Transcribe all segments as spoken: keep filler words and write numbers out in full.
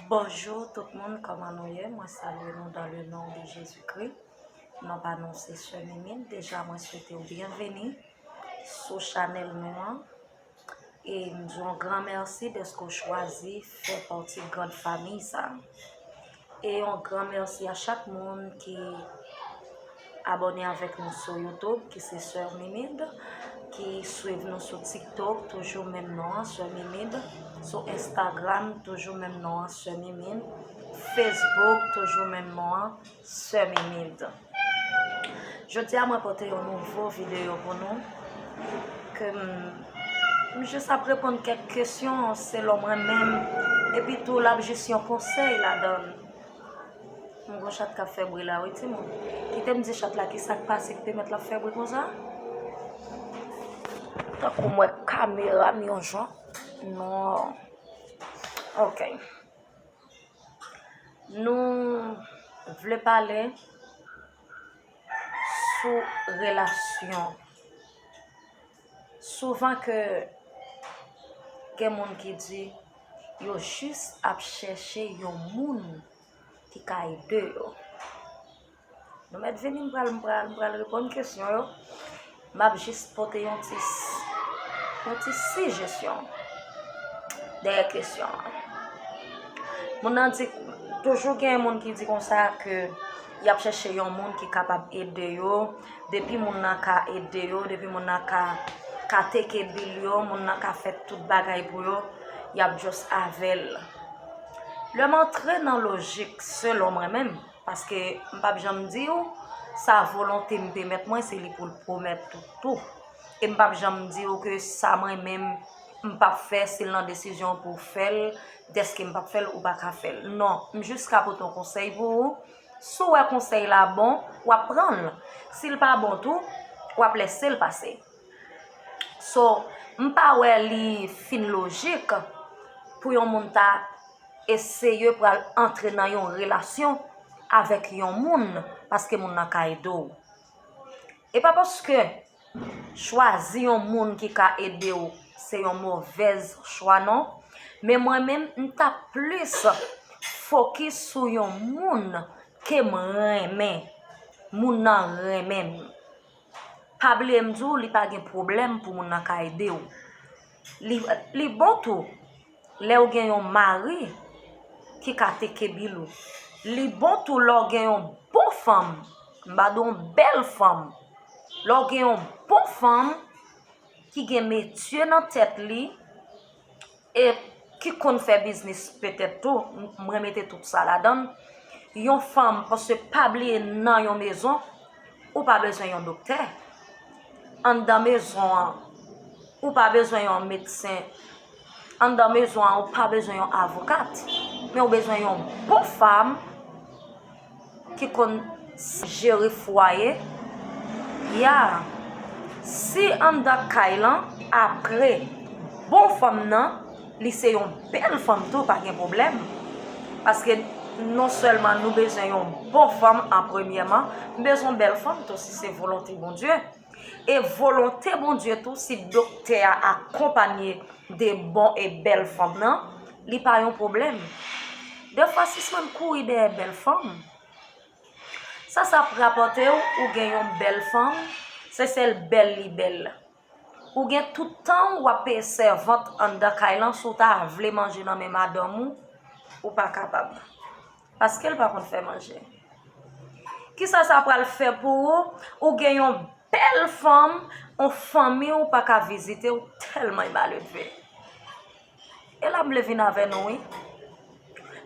Bonjou tout moun, kòman nou ye? Mwen salye nou dans le nom de Jésus-Christ. Non pa nou se Sè Mimit. Deja mwen swete w byenveni sou chanèl nou an. E m di w yon gran mèsi dèske w chwazi fè pati grand famiy sa. E yon gran mèsi a chak moun ki abòne avèk nou sou YouTube, ki se Sè Mimit, ki swiv nou sou TikTok, toujou menm non an, Sè Mimit, sou Instagram, toujou menm non an, Sè Mimit, Facebook, toujou menm non an, Sè Mimit. Jodi a, mwen pote yon nouvo videyo pou nou, ke m, m jis ap reponn kèk kesyon selon mwen menm, epi tou l ap jis yon konsèy ladan l. M gon chat k ap fè bri la wi timoun. Kite m di chat la kisa k pase ki pèmèt l ap fè bri konsa. Tankou m wè kamera m yon jan. Non. Ok. Nou vle pale sou relasyon. Souvan ke gen moun ki di yo jis ap chèche yon moun ki ka ede yo. Nou mèt vini, m pral, m pral, m pral reponn kesyon yo. M ap jis pote yon ti, yon ti sijesyon dèyè kesyon an. Moun nan di, toujou gen moun ki di konsa ke y ap chèche yon moun ki kapab ede yo. Depi moun nan ka ede yo, depi moun nan ka, ka teke bil yo, moun nan ka fè tout bagay pou yo, y ap just avè l. Lè m antre nan lojik, selon mwen menm, paske m p ap janm di w sa volonte m pèmèt mwen, se li pou l pwomèt tou, tou. E m p ap janm di w ke sa mwen menm m p ap fè, si l nan desizyon pou w fè l, dèske m p ap fè l, ou pa ka fè l. Non, m jis ka pote yon konsèy pou ou. Si w wè konsèy la bon, w ap pran l. Si l pa bon tou, w ap lèse l pase. So, m pa wè li fin lojik pou yon moun ta eseye pral antre nan yon relasyon avèk yon moun, paske moun nan ka ede w. E pa paske chwazi yon moun ki ka ede w se yon movèz chwa non, men mwen menm m t ap plis fokis sou yon moun ke m renmen, moun nan renmen m. Pa bliye m di w, li pa gen pwoblèm pou moun nan ka ede w. Li, li bon tou lè w gen yon mari ki ka teke bil ou. Li bon tou lè w gen yon bon fanm, m pa di w yon bèl fanm. Lè w gen yon bon fanm ki gen metye nan tèt li, e ki konn fè biznis petèt tou, m, mwen mete tout sa ladan l. Yon fanm, paske pa bliye nan yon mezon, ou pa bezwen yon doktè. Anndan mezon an, ou pa bezwen yon medsen. Anndan mezon an, ou pa bezwen yon avokat. Men ou bezwen yon bon fanm ki konn jere fwaye. Ya, si anndan kay lan, apre, bon fanm nan, li se yon bèl fanm tou, pa gen pwoblèm. Paske non sèlman nou bezwen yon bon fanm an premyèman, nou bezwen yon bèl fanm tou si se volonte Bondye. E volonte Bondye tou, si doktè a akonpanye de bon e bèl fanm nan, li pa yon pwoblèm. Defwa sispann kouri dèyè bèl fanm. Sa, sa ap rapòte w, ou gen yon bèl fanm, se sèl bèl li bèl. Ou gen tout tan w ap peye sèvant anndan kay lan, si w ta vle manje nan men madanm ou, ou pa kapab. Paske l pa konn fè manje. Kisa sa pral fè pou ou? Ou gen yon bèl fanm, yon fanmi w pa ka vizite w tèlman l maledve. E la m vle vin avè nou wi.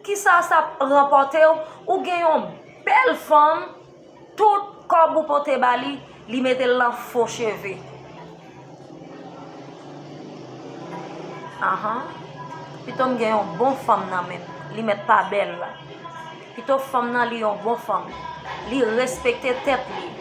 Kisa sa ap ranpòte w? Ou gen yon bèl fanm, tout kòb ou pote ba li, li mete l nan fo cheve. Ahan. Pito m gen yon bon fanm nan men m, li mèt pa bèl. Pito fanm nan li yon bon fanm. Li respekte tèt li.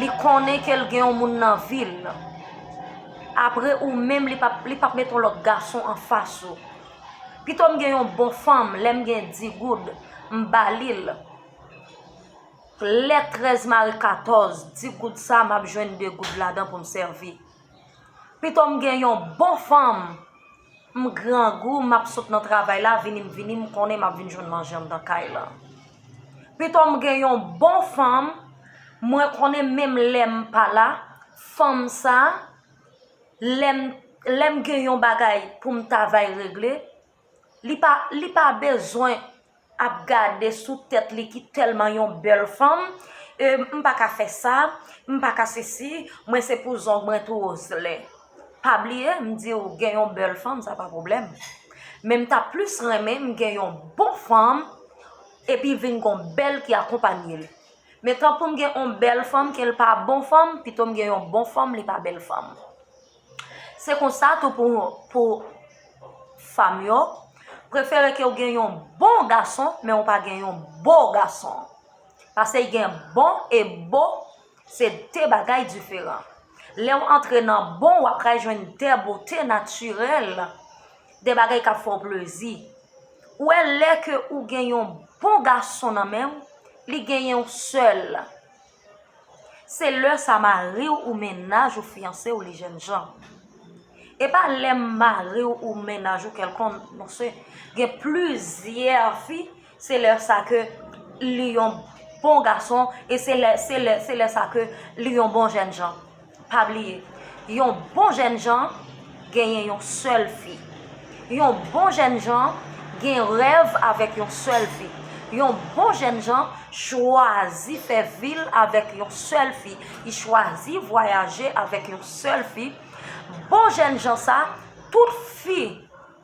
Li konnen ke l gen yon moun nan vi l. Apre ou menm, li p ap, li p ap mete yon lòt gason anfas ou. Pito m gen yon bon fanm, lè m gen di goud, m ba li l. Lè trèz mare katòz, di goud sa, m ap jwenn de goud ladan pou m sèvi. Pito m gen yon bon fanm, m grangou, m ap sot nan travay la, vini m vini, m konnen m ap vin jwenn manje anndan kay la. Pito m gen yon bon fanm, mwen konnen menm lè m pa la, fanm sa, lè m, lè m gen yon bagay pou m travay regle, li pa, li pa bezwen ap gade sou tèt li ki tèlman yon bèl fanm, e, m pa ka fè sa, m pa ka sesi, mwen se pou zong mwen tou ozlè. Pa bliye, m di w gen yon bèl fanm, sa pa pwoblèm. Men m ta plis renmen m gen yon bon fanm, epi vin gon bèl ki akonpanye l. Men tan pou m gen yon bèl fanm, ke l pa bon fanm, pito m gen yon bon fanm, li pa bèl fanm. Se konsa tou pou, pou fanm yo. Prefere ke w gen yon bon gason, men w pa gen yon bo gason. Paske gen bon e bo, se de bagay diferan. Lè w antre nan bon, w ap pral jwenn de bote natirèl, de bagay k ap fè w plezi. Ou wè, lè ke ou gen yon bon gason nan men w, li gen yon sèl. Se lè sa mari w ou mennaj ou fiyanse w li jènjan. E pa lè mari w ou mennaj ou kèlkonk, non, se gen plizyè fi, se lè sa ke li yon bon gason, e se lè, se lè, se lè sa ke li yon bon jènjan. Pa bliye, yon bon jènjan genyen yon sèl fi. Yon bon jènjan gen rèv avèk yon sèl fi. Yon bon jènjan chwazi fè vi l avèk yon sèl fi. Li chwazi vwayaje avèk yon sèl fi. Bon jènjan sa, tout fi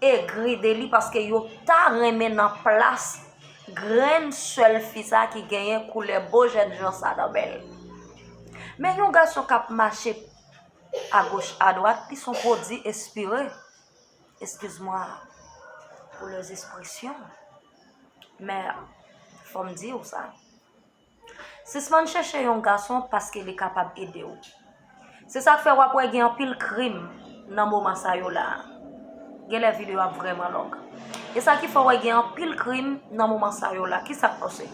egri de li paske yo ta renmen nan plas grenn sèl fi sa ki genyen koulè bo jènjan sa nan men l. Men yon gason k ap mache agoch, adwat, li se yon pwodui espire. Excuse-moi pour les expressions. Men, fò m di w sa. Sispann chèche yon gason paske li kapab ede w. Se sa k fè w ap wè gen anpil krim nan moman sa yo la a. Genlè videyo ap vrèman long. E sa ki fè w wè gen anpil krim nan moman sa yo la. Ki sa k pase?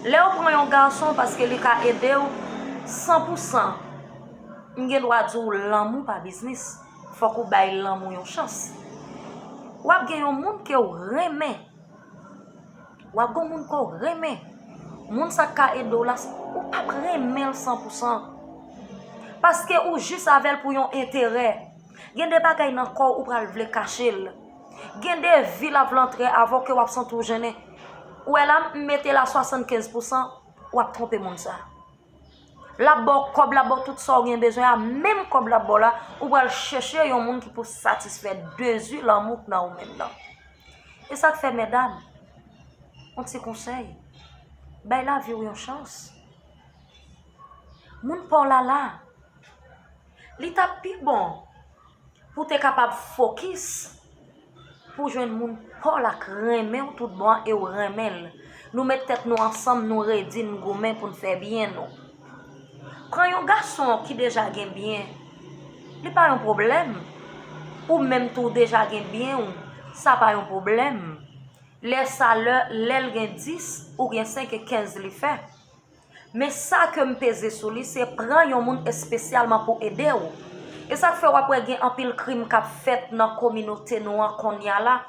Lè w pran yon gason paske li ka ede w san pou san, m gen dwa di w lanmou pa biznis. Fòk ou bay lanmou yon chans. W ap gen yon moun ke w renmen. W ap gen moun ke w renmen. Moun sa k ka ede w la, ou p ap renmen l san pou san. Paske ou jis avè l pou yon enterè. Gen de bagay nan kò w ou pral vle kache l. Gen de vi l ap vle antre avè w ke w ap santi w jennen. Ou wè la, m mete la swasannkenz pou san, w ap twonpe moun sa. L ap ba w kòb, l ap ba w tout sa w gen bezwen a, menm kòb l ap ba w la, ou pral chèche yon moun ki pou satisfè dezi lanmou k nan ou menm nan. E sa k fè, medam, yon ti konsèy, bay lavi w yon chans. Moun pa w la la, li t ap pi bon pou w te kapab fokis pou w jwenn moun pa w la k renmen w tout bon an e w renmen l. Nou met tèt nou ansanm, nou redi, n goumen pou n fè byen nou. Pran yon gason ki deja gen byen, li pa yon pwoblèm. Ou menm tou w deja gen byen w, sa pa yon pwoblèm. Lè sa lè, lè l gen dis, ou gen senk e kenz li fè. Men sa ke m peze sou li, se pran yon moun espesyalman pou ede w. E sa k fè w ap wè gen anpil krim k ap fèt nan kominote nou an kounye a la.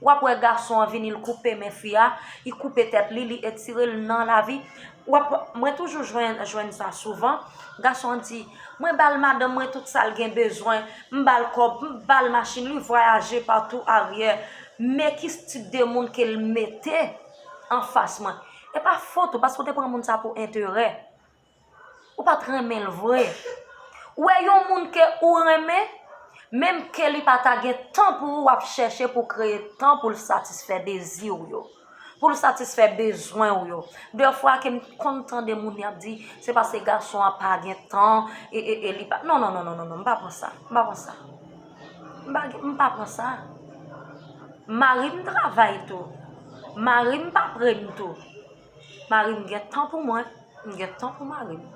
W ap wè gason an vini, l koupe men fi a, li koupe tèt li, li etire l nan lavi. W ap, mwen toujou jwenn, jwenn sa souvan. Gason an di, mwen ba l madanm mwen tout sa l gen bezwen, m ba l kòb, m ba l machin, li vwayaje patou aryè. Men ki tip de moun ke l mete anfas mwen. E pa fòt ou, paske w te pran moun sa pou enterè. Ou pa t renmen l vre. Ou wè yon moun ke ou renmen, menm ke li pa ta gen tan pou ou, w ap chèche pou kreye tan pou l satisfè dezi w yo, pou l satisfè bezwen w yo. Defwa ke m konn tande moun y ap di, se paske gason an pa gen tan, e, e, e li pa, non, non, non, non, non, non, m pa pran sa, m pa pran sa. M pa, m pa pran sa. Mari m travay tou. Mari m pa pre m tou. Mari m gen tan pou mwen, m gen tan pou mari m.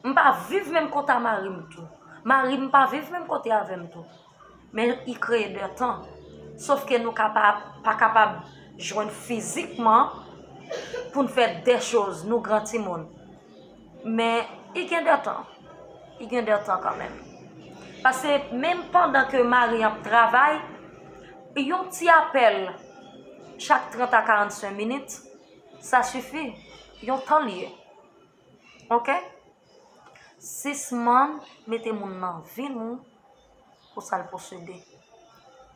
M pa viv menm kote a mari m tou. Mari m pa viv menm kote avè m tou. Men li kreye de tan. Sof ke nou kapab, pa kapab jwenn fizikman pou n fè de choz, nou gran timoun. Men li gen de tan. Li gen de tan kanmenm. Paske menm pandan ke mari an ap travay, yon ti apèl chak trant a karannsenk minit, sa sifi. Yon tan li ye. Oke? Sispann mete moun nan vi nou pou sa l posede.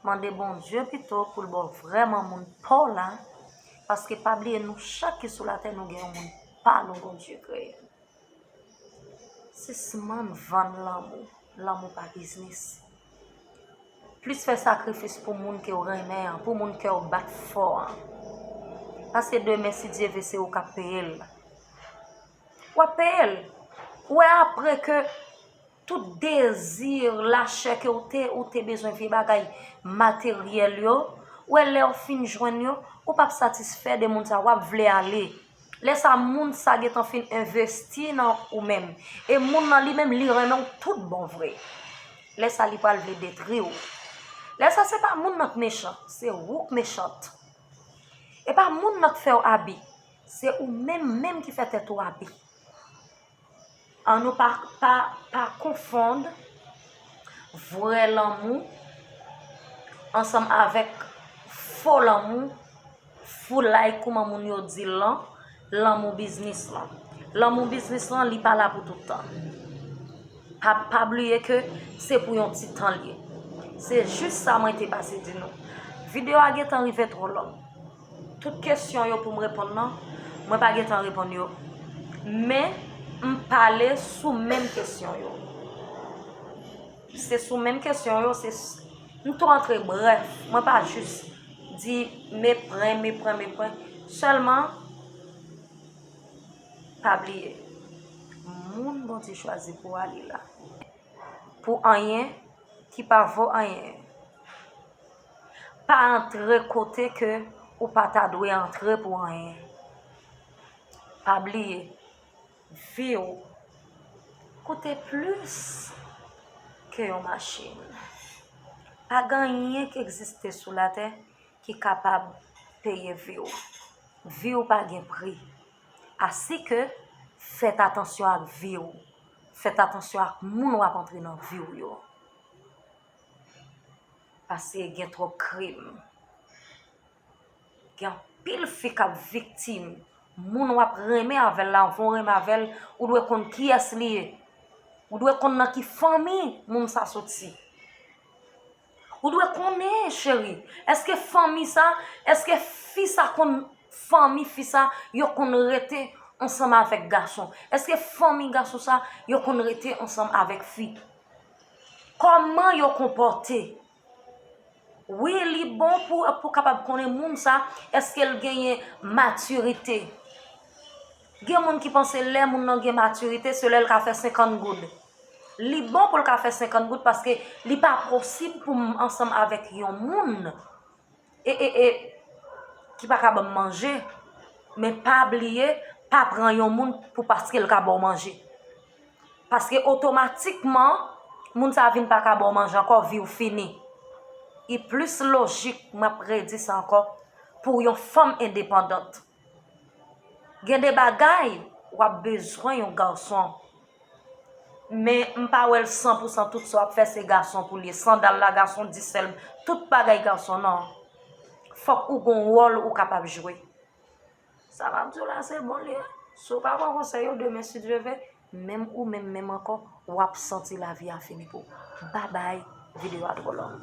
Mande Bondye pito pou l ba w vrèman moun pa w la, paske pa bliye nou chak ki sou latè nou gen yon moun pa nou Bondye kreye. Sispann vann lanmou. Lanmou pa biznis. Plis fè sakrifis pou moun ke w renmen an, pou moun kè w bat fò an. Paske demen, si Dye vle, se ou k ap peye l. W ap peye l. Ou wè, apre ke tout dezi lachè ke w te, ou te bezwen vye bagay materyèl yo, ou wè, lè w fin jwenn yo, ou p ap satisfè de moun sa, w ap vle ale. Lè sa, moun sa gentan fin envesti nan ou menm. E moun nan li menm, li renmen w tout bon vre. Lè sa, li pral vle detwi w. Lè sa, se pa moun nan k mechan, se ou k mechant. E pa moun nan k fè w abi, se ou menm menm ki fè tèt ou abi. Ann nou pa, pa, pa konfonn vrè lanmou ansanm avèk fo lanmou, foulay kouman moun yo di l lan, lanmou biznis lan. Lanmou biznis lan, li pa la pou tout tan. Pa, pa bliye ke se pou yon ti tan l ye. Se jis sa mwen te pase di nou. Videyo a gentan rive twò long. Tout kesyon yo pou m reponn nan, mwen pa gentan reponn yo. Men, m pale sou menm kesyon yo. Se sou menm kesyon yo, se s-, m tou antre brèf, mwen pa jis di me pran, me pran, me pran. Sèlman, pa bliye, moun Bondye chwazi pou ale la. Pou anyen ki pa vo anyen. Pa antre kote ke ou pa ta dwe antre pou anyen. Pa bliye, vi w koute plis ke yon machin. Pa gen anyen ki egziste sou latè ki kapab peye vi w. Vi w pa gen pri. Asike, fèt atansyon ak vi w. Fèt atansyon ak moun w ap antre nan vi w yo. Paske gen twòp krim. Gen anpil fi k ap viktim. Moun w ap renmen avè l la, anvan w renmen avè l, ou dwe konn kiyès li ye. Ou dwe konn nan ki fanmi moun sa soti. Ou dwe konnen, cheri, èske fanmi sa, èske fi sa konn, fanmi fi sa, yo konn rete ansanm avèk gason? Èske fanmi gason sa, yo konn rete ansanm avèk fi? Kòman yo konpòte? Wi, li bon pou, pou kapab konnen moun sa, èske l genyen matirite. Gen moun ki panse lè moun nan gen matirite, se lè l ka fè senkant goud. Li bon pou l ka fè senkant goud paske li pa posib pou m ansanm avèk yon moun e, e, e, ki pa ka ban m manje. Men pa bliye, pa pran yon moun pou paske l ka ba w manje. Paske otomatikman, moun sa a vin pa ka ba w manje ankò, vi w fini. Li plis lojik, m ap redi sa ankò, pou yon fanm endepandant. Gen de bagay, w ap bezwen yon gason. Men m pa wè l san pou san tout sa w ap fè se gason pou l ye. Sandal la gason, di sèl, tout bagay gason, non. Fòk ou gon wòl ou kapab jwe. Sa m ap di w la, se bon l ye. Si w pa pran konsèy yo, demen, si Dye vle, menm ou menm, menm ankò, w ap santi lavi a fini pou w. Babay, videyo a twò long.